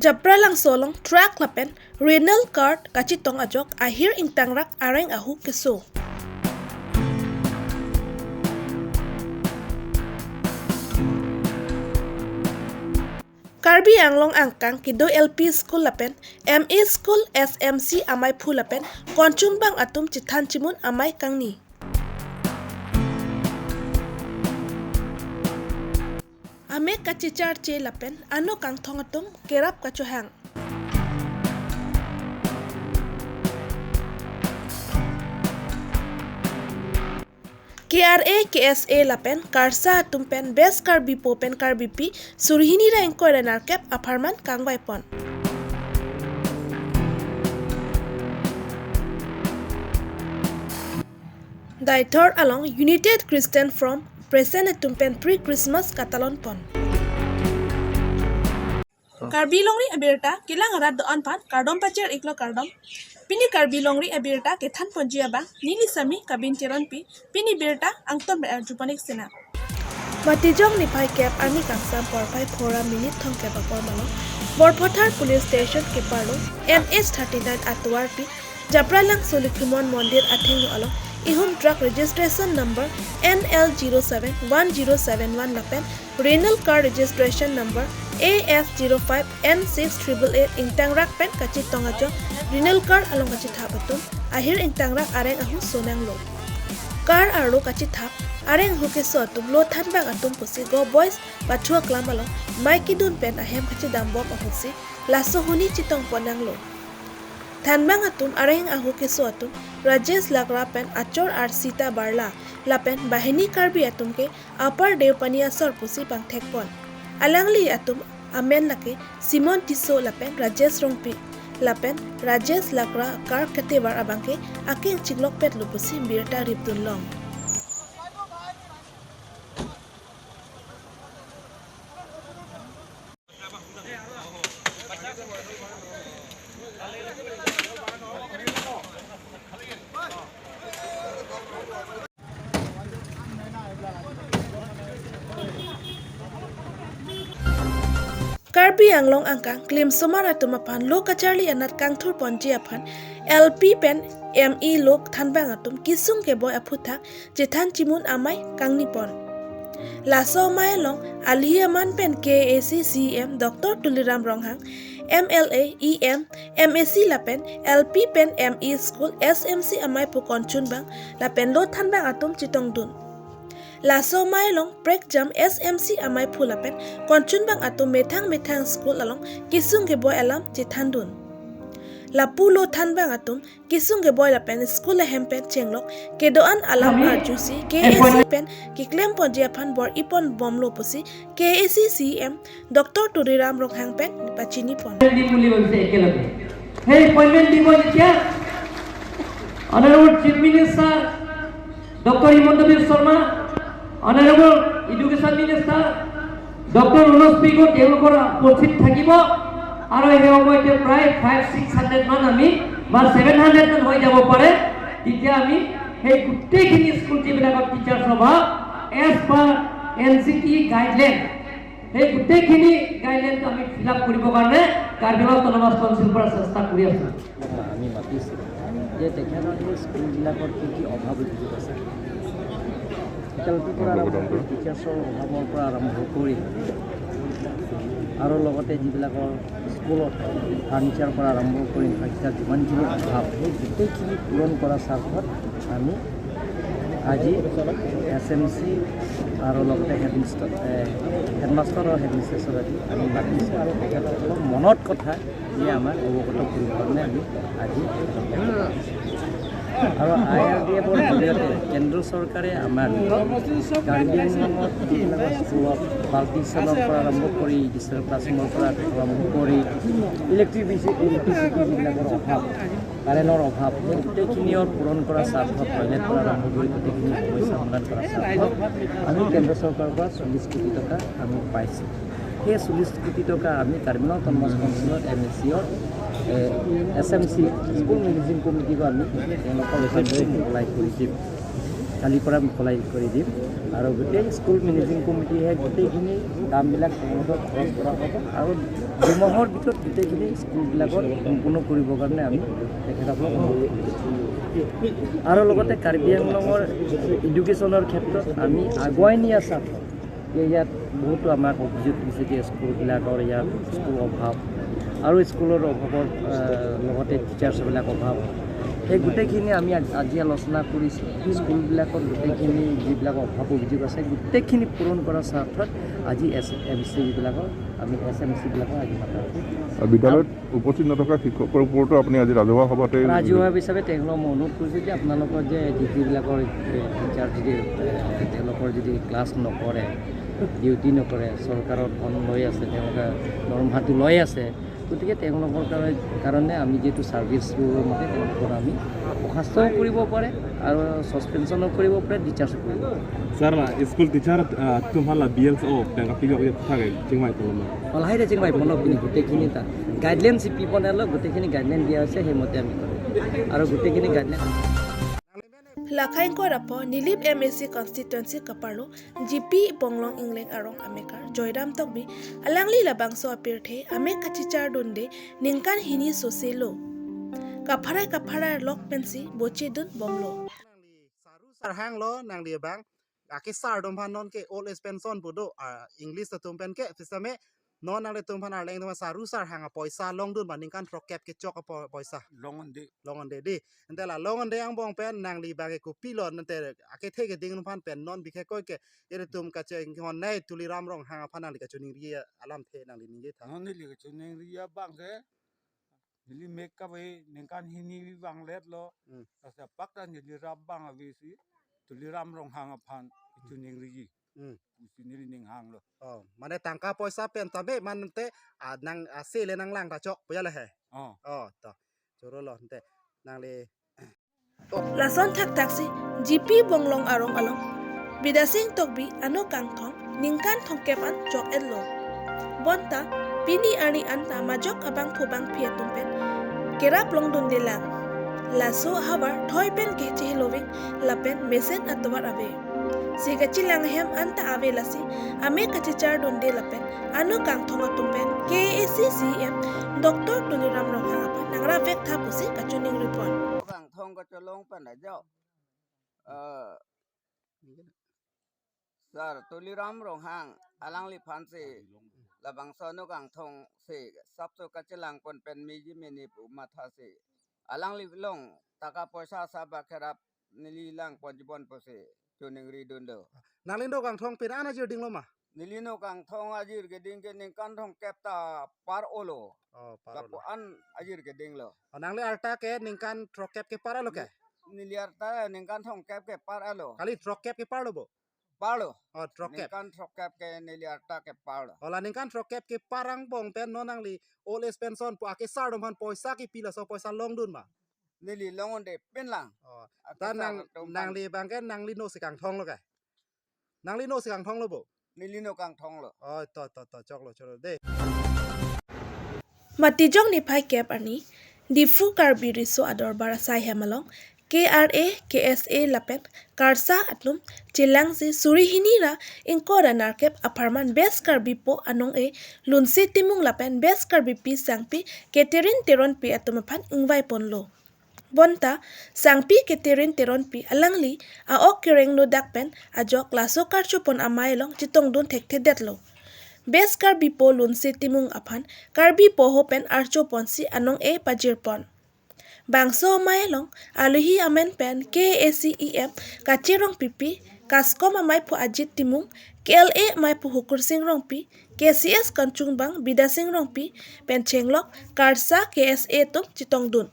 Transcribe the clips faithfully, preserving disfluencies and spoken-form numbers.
Chapralangso along truck lapen renal car kachetong ajok ahir ingtangrak areng ahu keso. Karbi Anglong angkang kedo L P school lapen M E school S M C amaiphu lapen konchunbang atum chethan chimun amei kangni. Amek kachecharche lapen ano kangthong atum kerap kachohang. K R A, K S A lapen KARSA atum pen Best Karbi Po pen Karbipi surhini ra ingkoi ra nerkep apharman kangvaipon. Deithor along United Christian Front Present atum pen pre-Christmas katalonpon. Karbi Longri abirta kelang arat do-an aphan kardom pachir iklo kardom. Pini Karbi Longri abirta kethanponji abang neli Sami Kabin Teronpi, pini birta angton arjupon ik sinang. Matijong niphai kep arni kangsam porphai phongo ra minute thomkep apor malom Borphathar Police Station keparlo N H thirty-nine atovarpi Chapralangso Lokhimon Mondir athengno along ihum truck registration number N L zero seven one zero seven one lapen renal car registration number A S zero five N six triple eight ingtangrak pen kachetong ajok renal car along kachethap atum ahir ingtangrak areng ahu sonanglo. Car arlo kachethap areng ahu keso atum lo thanbang atum pusi Go Boys pathu aklam along mei kedun pen ahem kachedambom ahutsi laso huni chetongpon nanglo. Thanbang atum areng ahu keso atum Rajesh Lakra pen achor Arsita Barla lapen banghini Karbi atum ke Upper Deopani asor pusi pangthekpon. Alangli atum amen lake Simon Tisso lapen Rajesh Rongpi lapen Rajesh Lakra car ketevar abangke akeng chinglokpetlo pusi birta ripdunlong. Karbi Anglong angkang klimsomar atum aphan lo kacharli anat kangthurponji aphan L P pen M E lo thanbang atum kesung keboi aphuthak chethan chimun amei kangnipon. Laso amei along alhi aman pen K A A C C E M Doctor Tuliram Ronghang, M L A, E M, M A C lapen L P pen M E school S M C amaiphu konchunbang lapen lo thanbang atum chetongdun. Laso amei along prekjam S M C amaiphu lapen konchunbang atum methang methang school along kesung keboi alam chethandun. Lapu lo thanbang atum kesung keboi lapen school ahem pen chenglok kedo-an alam arjusi K A A C pen keklemponji aphan bor-iponbomlo pusi K A A C C E M Doctor Tuliram Ronghang pen pachinipon. দিম বুলি ভাবিছে একেলগে। সেই appointment দিব যেতিয়া honourable chief minister doctor Himanta Biswa Sarma, honourable education minister doctor Ranoj Pegu তেওঁলোকৰ উপস্থিত থাকিব আৰু সেই সময়তে প্ৰায় ফাইভ ছিক্স হাণ্ড্ৰেড মান আমি বা ছেভেন হাণ্ড্ৰেড মান হৈ যাব পাৰে। তেতিয়া আমি সেই গোটেইখিনি স্কুল যিবিলাকত টিচাৰ্ছৰ অভাৱ, এজ পাৰ এন চি টি গাইডলাইন, সেই গোটেইখিনি গাইডলাইনটো আমি ফিল আপ কৰিবৰ কাৰণে কাৰ্বি আংলং অট'নমাছ কাউন্সিলৰ পৰা চেষ্টা কৰি আছোঁ। আমি মাতিছোঁ যে তেখেতৰ সেই স্কুলবিলাকত কি কি অভাৱ অভিযোগ আছে, ফেকাল্টিৰ পৰা আৰম্ভ কৰি, টিচাৰ্ছৰ অভাৱৰ পৰা আৰম্ভ কৰি আৰু লগতে যিবিলাকৰ স্কুলত ফাৰ্ণিচাৰৰ পৰা আৰম্ভ কৰি ইনফ্ৰাষ্ট্ৰাকচাৰ যিমানখিনি অভাৱ, সেই গোটেইখিনি পূৰণ কৰাৰ স্বাৰ্থত আমি আজি এছ এম চি আৰু লগতে হেডমিষ্টাৰ, এ, হেডমাষ্টাৰ আৰু হেডমিষ্ট্ৰেছৰ আজি আমি মাতিছোঁ আৰু তেখেতসকলৰ মনত কথা যে আমাক অৱগত কৰিবৰ কাৰণে আমি আজি আৰু আই আৰ ডি এফৰ জৰিয়তে কেন্দ্ৰ চৰকাৰে আমাক কাৰ্বি আংলঙত যিবিলাক স্কুলত পাৰ্টিশ্যনৰ পৰা আৰম্ভ কৰি ডিজিটেল ক্লাছৰুমৰ পৰা আৰম্ভ কৰি ইলেক্ট্ৰিচিটি, ইলেক্ট্ৰিচিটি যিবিলাকৰ অভাৱ, কাৰেণ্টৰ অভাৱ, সেই গোটেইখিনিৰ পূৰণ কৰাৰ স্বাৰ্থত, টয়লেট পৰা আৰম্ভ কৰি গোটেইখিনি সমস্যা সমাধান কৰাৰ স্বাৰ্থত আমি কেন্দ্ৰ চৰকাৰৰ পৰা চল্লিছ কোটি টকা আমি পাইছোঁ। সেই চল্লিছ কোটি টকা আমি কাৰ্বি আংলং অট'নমাছ কাউন্সিলৰ এম এ চিৰ, এ, S M C, school managing কমিটিকো আমি তেওঁলোকৰ ফাণ্ডে মবিলাইজ কৰি দিম। কালিৰ পৰা আমি খোলাই কৰি দিম আৰু গোটেই স্কুল মেনেজিং কমিটিয়ে গোটেইখিনি কামবিলাক তেওঁলোকক খৰচ কৰা হ'ব আৰু দুমাহৰ ভিতৰত গোটেইখিনি স্কুলবিলাকত সম্পূৰ্ণ কৰিবৰ কাৰণে আমি তেখেতসকলক অনুৰোধ কৰিছোঁ। আৰু লগতে কাৰ্বি আংলঙৰ এডুকেশ্যনৰ ক্ষেত্ৰত আমি আগুৱাই নিয়া স্বাৰ্থত ইয়াত বহুতো আমাক অভিযোগ দিছে যে স্কুলবিলাকৰ ইয়াত স্কুল অভাৱ আৰু স্কুলৰ অভাৱৰ, আহ, লগতে টিচাৰ্ছবিলাক অভাৱ। সেই গোটেইখিনি আমি আজ-, আজি আলোচনা কৰিছোঁ। স্কুলবিলাকত গোটেইখিনি যিবিলাক অভাৱ অভিযোগ আছে, গোটেইখিনি পূৰণ কৰাৰ স্বাৰ্থত আজি এছ এম চিবিলাকৰ, আমি এছ এম চিবিলাকৰ আজি মাতা হৈছে। আৰু বিদ্যালয়ত উপস্থিত নথকা শিক্ষকৰ ওপৰতো আপুনি আজি ৰাজহুৱা সভাতে ৰাজহুৱা হিচাপে তেওঁলোকক মই অনুৰোধ কৰিছোঁ যে আপোনালোকৰ যে ডিগ্ৰীবিলাকৰ, এ, টিচাৰ যদি, এ, তেওঁলোকৰ যদি ক্লাছ নকৰে, ডিউটি নকৰে, চৰকাৰৰ ধন লৈ আছে, তেওঁলোকে দৰমহাটো লৈ আছে, গতিকে তেওঁলোকৰ কাৰ-, কাৰণে আমি যিহেতু ছাৰ্ভিচবোৰ মতে তেওঁলোকক আমি বৰ্খাস্তও কৰিব পাৰে আৰু ছাছপেনশ্যনো কৰিব পাৰে, ডিচাৰ্জো কৰিব পাৰে। Sir, la school teacher, ah, atum aphan la B L C O pen kapijok jok thak chingvai ponlo ma? Lahai ta chingvai ponlo, pini goteikhin ta guideline si pi ponlo, goteikhin guideline dia ase, he mote ami kore. Aro goteikhin guideline. Lakhai kor apo Nilip M A C constituency kaparlo G P Bonglong Ingleng arong amekar Joyram Tokbi alangli labangso apirthe amek kachichar dunde ningkan hini sose lo. Kapharai kapharai lok pensi boche dun bomlo. Nangli saru sarhang lo, nangli abang akesar atum aphan non ke old age pension pu do, ah, English atum pen ke, sitame non nanglitum aphan arleng atum aphan saru sarhang apoisa longdun ma, ningkan throkkep kechok apo-, apoisa. Longonde. Longonde dei. Ante la longonde angbong pen nangli abang ke kopilo, ante akethe keding atum aphan pen non bikhe koi ke, ilitum kachinghon nei Tuliram Ronghang aphan nangli kachiningri alamthe nangli ningje tha. Non neli kachiningri abang ke, neli mek kave ningkan hini vangletlo. Hmm. Laso apak ta neli rap abang ave si Tuliram Ronghang aphan kachiningri. Hmm. Pusi neli ning hanglo. Oh, mane tangka poisa pen tame mante, ah, nang, ah, sele nanglang ta chok pu ya le he. Oh. Oh, to. Choro lo ante. Nangli Lason thakthak si G P Bonglong arong along Bidasing Tokbi ano kangthong ningkan thomkep an chok-etlo. Bonta pini arni anta majok abangphu bangphi atum pen kerap longdunde lang. Laso ahavar thoi pen ke cheheloving lapen mesen atovar ave. Si kachelang hem anta ave lasi amek kachichar dunde lapen ano kangthong atum pen K A A C C E M Doctor Tuliram Ronghang aphan nangrap vek tha pusi kachiningri pon. Kangthong kacholong pen ajo. Eh, Sir Tuliram Ronghang alangliphan si labangso ano kangthong si sapso kachelang pon pen meji meni pu matha si alangli along taka poisa saba kerap neli lang ponji pon pusi chiningri dunlo. Nangli ano kangthong pin an ajir dinglo ma? Neli ano kangthong ajir keding ke ningkan thomkep ta par-olo. Oh, par-olo. Lapu-an ajir kedinglo. Oh, nangli arta ke ningkan throkkep ke par-alo ke? Neli arta ningkan thomkep ke par-alo. Kali throkkep ke parlo bo? Parlo. Oh, throkkep. Ningkan throkkep ke neli arta ke parlo. Oh, la ningkan throkkep ke par angbong pen non nangli old age pension pu akesar atum aphan poisa kipi, laso poisa longdun ma? Neli longonde pin lang. Oh. Akesar ta nang, atum aphan. Nangli abang ke nangli ano si kangthong lo ke? Nangli ano si kangthong lo bo? Neli ano kangthong lo. Oh, to, to, to, choklo, choklo dei. Matijong niphai kep arni Diphu Karbi Riso Adorbar asai hem along K R A, K S A lapen KARSA atum chelangsi suri hini ra ingkoi ra nerkep apharman Best Karbi Po anong-e Lunse Timung lapen Best Karbipi Sangpi Catherine Teronpi atum aphan ingvai ponlo. Bonta Sangpi Catherine Teronpi alangli a-ok kereng nodak pen ajok laso karcho pon amei along chetongdun thekthedetlo. Best Karbi Po Lunse Timung aphan Karbi Po ho pen archo ponsi anong-e pajir pon. Bangso amei along alohi amen pen K A A C E M Kache Rongpipi, KASCOM ameiphu Ajit Timung, K L A ameiphu Hukursing Rongpi, K C S kangchungbang Bidasing Rongpi pen chenglok KARSA K S A atum chetongdun.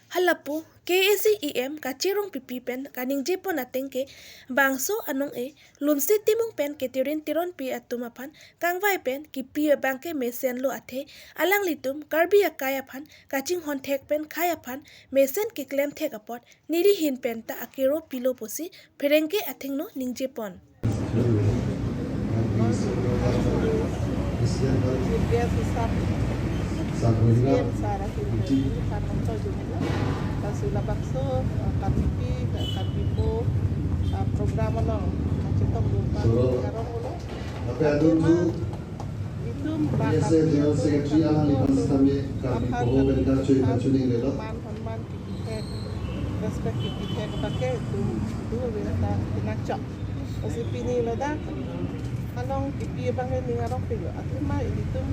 Halapu K A A C E M Kache Rongpipi pen kaningje pon ateng ke bangso anong-e Lunse Timung pen Catherine Teronpi atum aphan kangvai pen kipi abang ke mesen lo athe alanglitum Karbi akai aphan kachinghon thek pen khai aphan mesen keklem thek apot neli ahin pen ta akero pilo pusi pherangke athengno ningje pon. Sir Rohingya, C M sir ahin Iti. Karnam to jumila. Lasi labangso, eh, Karbipi, Karbipo, eh, program along, eh, chetong lupa, Solo. Yarong ulo. Ape adun tu, Itum, P S A General Secretary alangliphan sitame Karbi Poho pen kachui kachuning relo. Man, man, kipithek, respect kipithek abangke itum do veta pinakchok. Lasi pini ladak along kipi abangke ning arong pilo. Athema ilitum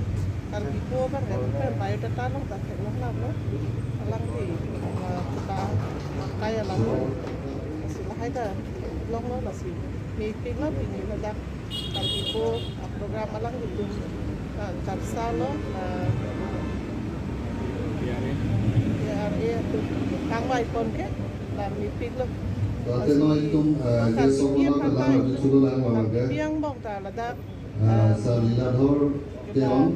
Karbipo abangke pen biodata along ta theklong lam lo. Alangli, ah, kita kaya lam lo. Lasi lahai ta longlo lasi. Mepiklo pini ladak Karbipo, ah, program alanglitum, ah, charsa lo, ah, P R A atum kangvai pon ke, la mepiklo. Tangte non itum, ah, Karbi guest of honor ke lam aju chulo lang abangke. Piang bong ta ladak, ah, ah, Sir Liladhor Teron,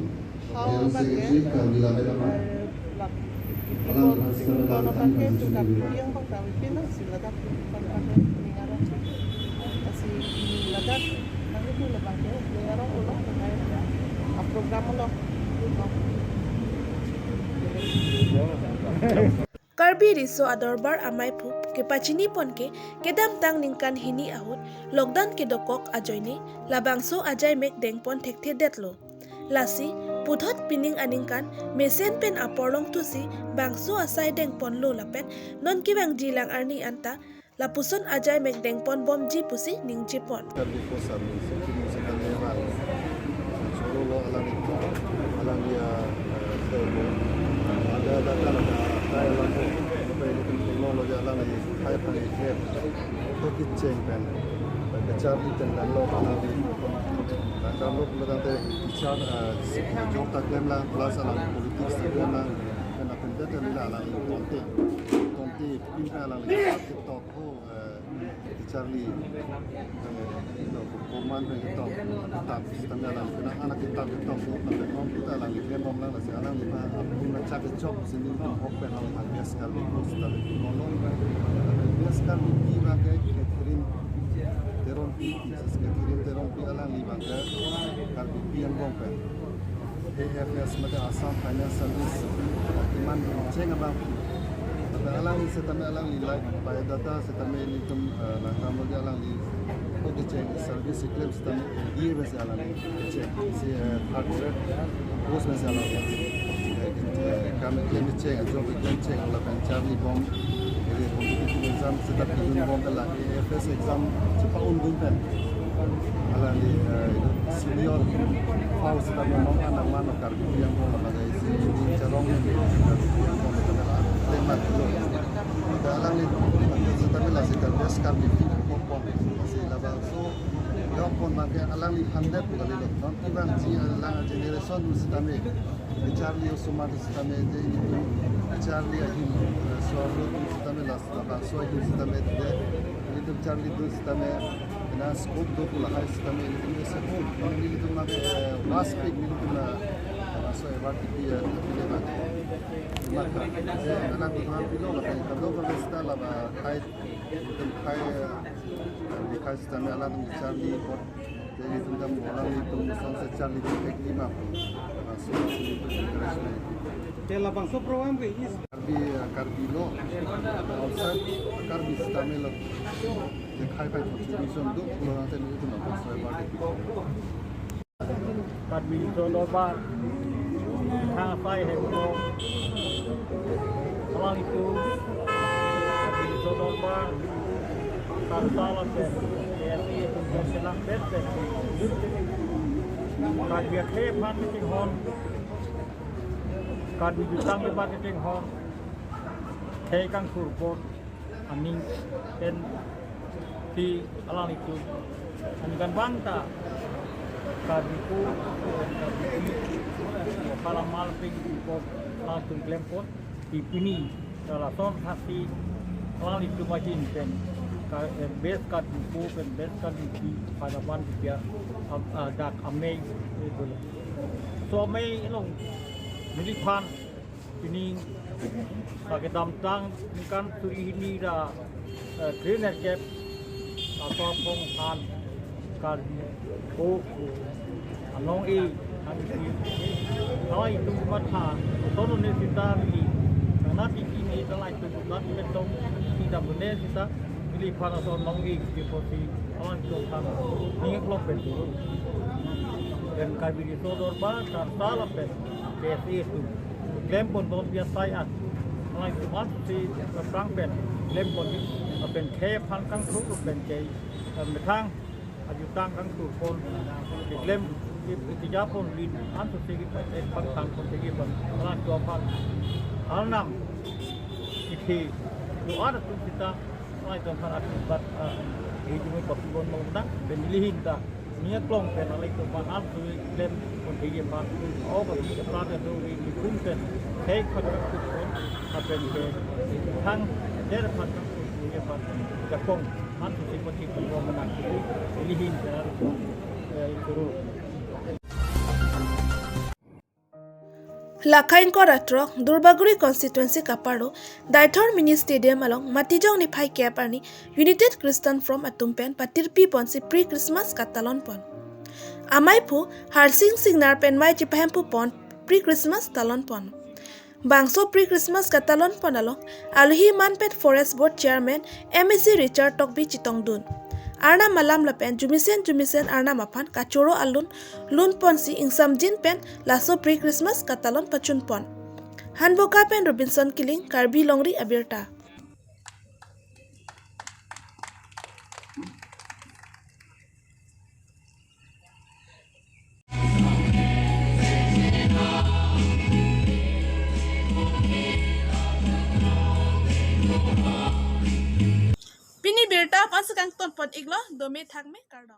General Secretary, Karbi Lammet Amar. Alangliphan sitame alangliphan kachui kachuning relo. Karbi Riso Adorbar amaiphu kepachini pon ke kedamtang ningkan hini ahut lockdown kedokok ajoine labangso ajaimek dengpon thekthedetlo. Lasi puthot pining aningkan mesen pen apor longthusi bangso asai dengponlo lapen non kevangji lang arni anta lapuson ajaimek dengponbomji pusi ningjepon. Karbi Poho Sabdivision Kini Sekali Level. Choro lo alangli, alangli, ah, eh, ada, ada, ada, ada, ada, alangli, apa yang kita tengok lagi alangli, hai, hai, hai. To kecheng pen, kacharli pen langlo alangli. Langdamlo pulo tangte kechar, eh, job ta klemlang, plus alangli politics ta klemlang. Pen apin data lila alangli tonte, tonte pin pen alangli ketok ho, eh, kacharli, eh, no, koman pen ketok, tap, sitame alang, kena anak ketok, ketok, so, tapi non kita alangli klembom lang, lasi alangliphan apun na chak kechok, sini, hok pen alangli best Karbi Poho sitame kono. Best Karbipi abangke Catherine Teronpi, Missus Catherine Teronpi alangli abangke Karbipi angbong pen A F S mate Assam Finance Service, iman cheng abang. Tapi alangli sitame alangli like biodata sitame ilitum, eh, langdamlo alangli. Oke, cheng service keklem sitame D A besi alangli cheng. Si, eh, third grade post besi alangli. Eh, eh, kam keklem cheng, job keklem cheng, lapen charlibom. Ere competitive exam sitame dunbom pen la A F S exam chepa-undun pen. Alangli, eh, senior pau sitame non anak mano Karbipi angbong la bagai si charong ni Karbipi angbong sitame la lemat lo. Alangli sitame lasi Karbi, Karbipi angbong. Lasi labangso yong pon abangke alangli hundred kalilo. Non kevangji alang generation sitame, kacharli osomar sitame, je ilitum kacharli ahin, eh, so-arlo sitame, lasi labangso ahin sitame, je ilitum charlidun sitame, na scope do pu lahai sitame, ilitum ese hum, ilitum na, eh, waspik, ilitum na, labangso award kipi, eh, kipi abang. Maka, eh, alang kepala pilo, maka, kado kado sita laba, hai, ilitum hai, eh, Likhai sitame alang kacharli apot, jadi itum kam alanglitum song se charli thek lima. Langsung itum encouragement. Ke labangso program ke is Karbi, Karbi lo, outside Karbi sitame lo. Ke khai khai contribution do, pulang tadi itum apa, so, apa, Karbi Riso Adorbar, Thangsai Hemprong, alanglitum, Karbi Riso Adorbar, Karsala pen, K S A pen, pen selang pen pen. Karbi akhei aphan kachinghon, Karbi jutang kebat kachinghon, khei kangthur apot aning pen si alanglitum aningkanvang ta Karbi ko, Karbi ko, palamal ping ko, alanglitum klempon, si pini, ta lason hasi, alanglitum ahin pen, ka, eh, best Karbi ko, pen best Karbipi, palaman pipia, am, ah, dak amei, eh, bole. So amei along, neliphan, pini, kedamtang ningkan suri hini ra, eh, kre-nerkep, ator aphrang aphan, Karbi ko, anong e, ang isi, Nelitum matha, sono ne sita neli, nana tiki ne nelitum matha metong, ida bune sita, neliphan ason nong-ik, di posi, awan tong than, ningeklong pen tu. Dan Karbi Riso Dorbar, Karsa lapen, K S A atum. Klem pon don biasa ya. Awan tuman si, perang pen, klem pon di, pen khei aphan kangthur pen khei, methang, ajutang kangthur pon, keklem, iti japon lin, anso si kita, eh, pangtang pon si kita, awan tuan pan, Arnam, iti, doa atum sita, awan tuan pan akibat, eh, iti mo papi bon mo na, pen nelihin ta, ningeklong pen awan tuan pan, anso si klem pon si kita, oh, papi kita, pen, pen, khei khat kangthur pon, apen ke, thang, der khat kangthur pon si kita, jakong, anso si pon si kita, mo na, nelihin ta, eh, suru. Lakha ingkoi ra throk, Duarbagori constituency kaparlo, Deithor Mini Stadium along, Matijong niphai kep arni, United Christian Forum atum pen, patirpi ponsi pre-Christmas katalon pon. Amei aphu, Harsing Singnar pen mei chipahemphu pon, pre-Christmas talon pon. Bangso pre-Christmas katalon pon along, alohi man pen Forest Board Chairman, M A C Richard Tokbi chetongdun. Arnam alam lapen, jumisen jumisen Arnam aphan kachoro alun, lun ponsi ingsamjin pen laso pre-Christmas katalon pachun pon. Hanboka pen Robinson Killing, Karbi Longri Abirta. Pini birta aphan si kangton pon iklo, dome thakme kardom.